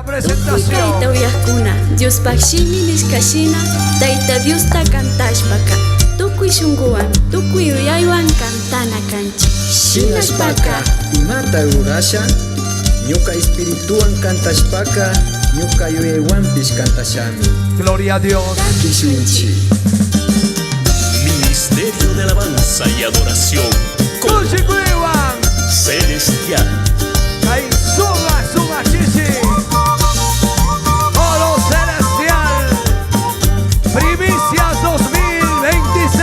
La presentación. Tukuy kayta uyaqkuna, Diospaq shimi nishkashina, Tayta Diosta kantashpaka, tukuy shunkuwan, tukuy yuyaywan kantana kanchik. Shinashpaka imata rurasha? Ñuka espirituwan kantashpaka, ñuka yuyaywanpish kantashami. Gloria a Dios. Takishunchik. Ministerio de Alabanza y Adoración con Kushikuywan. Celestial. Kay sumaq sumaq chishi. Oro Celestial. Primicias 2026.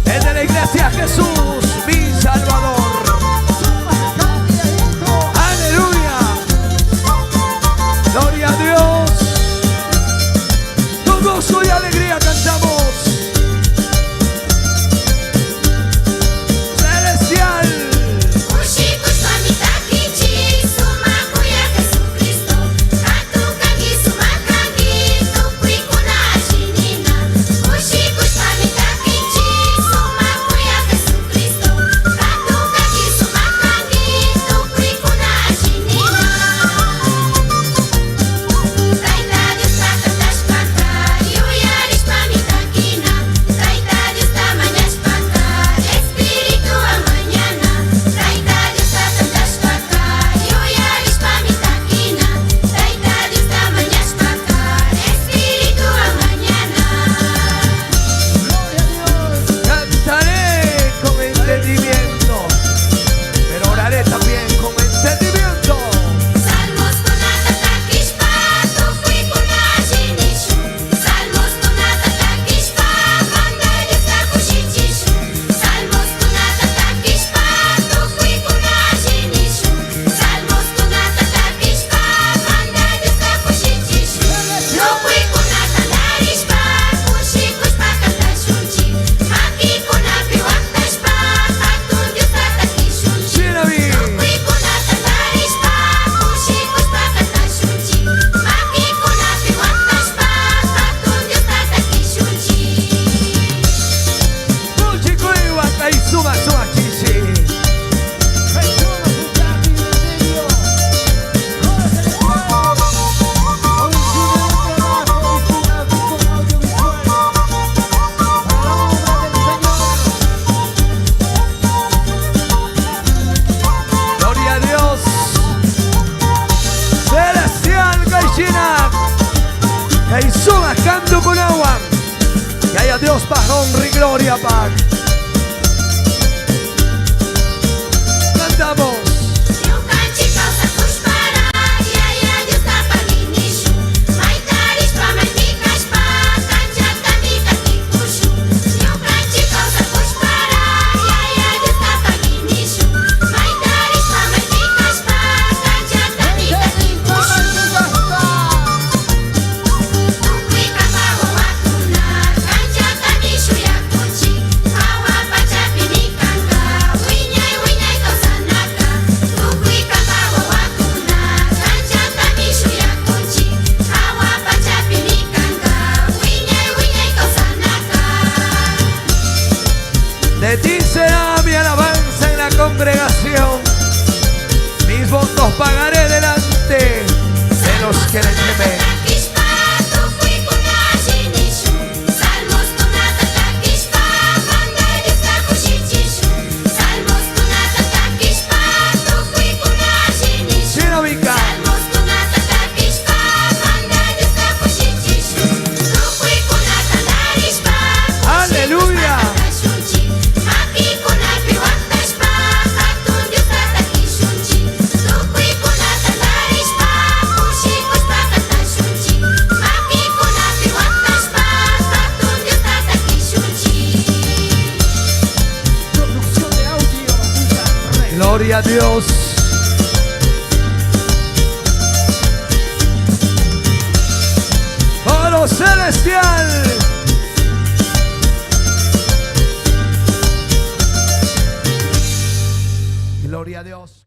Es de la Iglesia Jesús, mi Salvador. Aleluya. Gloria a Dios. Con gozo y alegría cantamos. Celestial. Kushikushpami takinchik, sumak kuyak Jesucristo. Hatun kanki, sumak kanki, tukuykuna alli nina. Kushikushpami takinchik, sumak kuyak Jesucristo. Hatun kanki, sumak kanki, tukuykuna alli nina. Tayta Diosta kantashpaka, yuyarishpami takina. Tayta Diosta mañashpaka, espirituwan mañana. Tayta Diosta kantashpaka, yuyarishpami takina. Tayta Diosta mañashpaka, espirituwan mañana. Cantaré con entendimiento, pero oraré también con entendimiento. Salmoskunata takishpa, tukuykuna alli nishun. Salmoskunata takishpa, Mandaj Diosta kushichishun. Salmoskunata takishpa, tukuykuna alli nishun. Salmoskunata takishpa, Mandaj Diosta kushichishun. Tukuykuna tantarishpa, kushikushpa kantashunchik. Makikunapi waqtashpa, hatun Diosta takishunchik. Shinami. Tukuykuna tantarishpa, kushikushpa kantashunchik. Makikunapi waqtashpa, hatun Diosta takishunchik. Kushikuywan kay sumaq sumaq chishi. Coro Celestial. Hoy tiene un trabajo discográfico audiovisual para la obra del Señor. Gloria a Dios. Celestial kayshina. Kay sumaq kantukunawan. Yaya Diospaq honra y gloria paq. Cantamos. Ñukanchik kawsakushparaq, Yaya Diosta pagui nishun. Mayta rishpa maypi kashpa, kanchatami katikushun. Ñukanchik kawsakushparaq, Yaya Diosta pagui nishun. Mayta rishpa maypi kashpa, kanchatami katikushun. Tukuy kampak wawakuna, kanchatami shuyakunchik. Hawa pachapimi kanka, wiñay wiñay kawsanaka. Tukuy kampak wawakuna, kanchatami shuyakunchik. Hawa pachapimi kanka, wiñay wiñay kawsanaka. De ti será mi alabanza en la congregación. Mis votos pagaré delante de los que le temen. Takishpa, tukuykuna alli nishun. Salmoskunata takishpa, Mandaj Diosta kushichishun. Salmoskunata takishpa, tukuykuna alli nishun. Shinamika. Salmoskunata takishpa, Mandaj Diosta kushichishun. Tukuykuna tantarishpa, Aleluya. kushikushpa kantashunchik. Makikunapi waqtashpa, hatun Diosta takishunchik. Tukuykuna tantarishpa, kushikushpa kantashunchik. Makikunapi waqtashpa, hatun Diosta takishunchik. Producción de audio, Rey. Gloria a Dios. Coro Celestial. Gloria a Dios.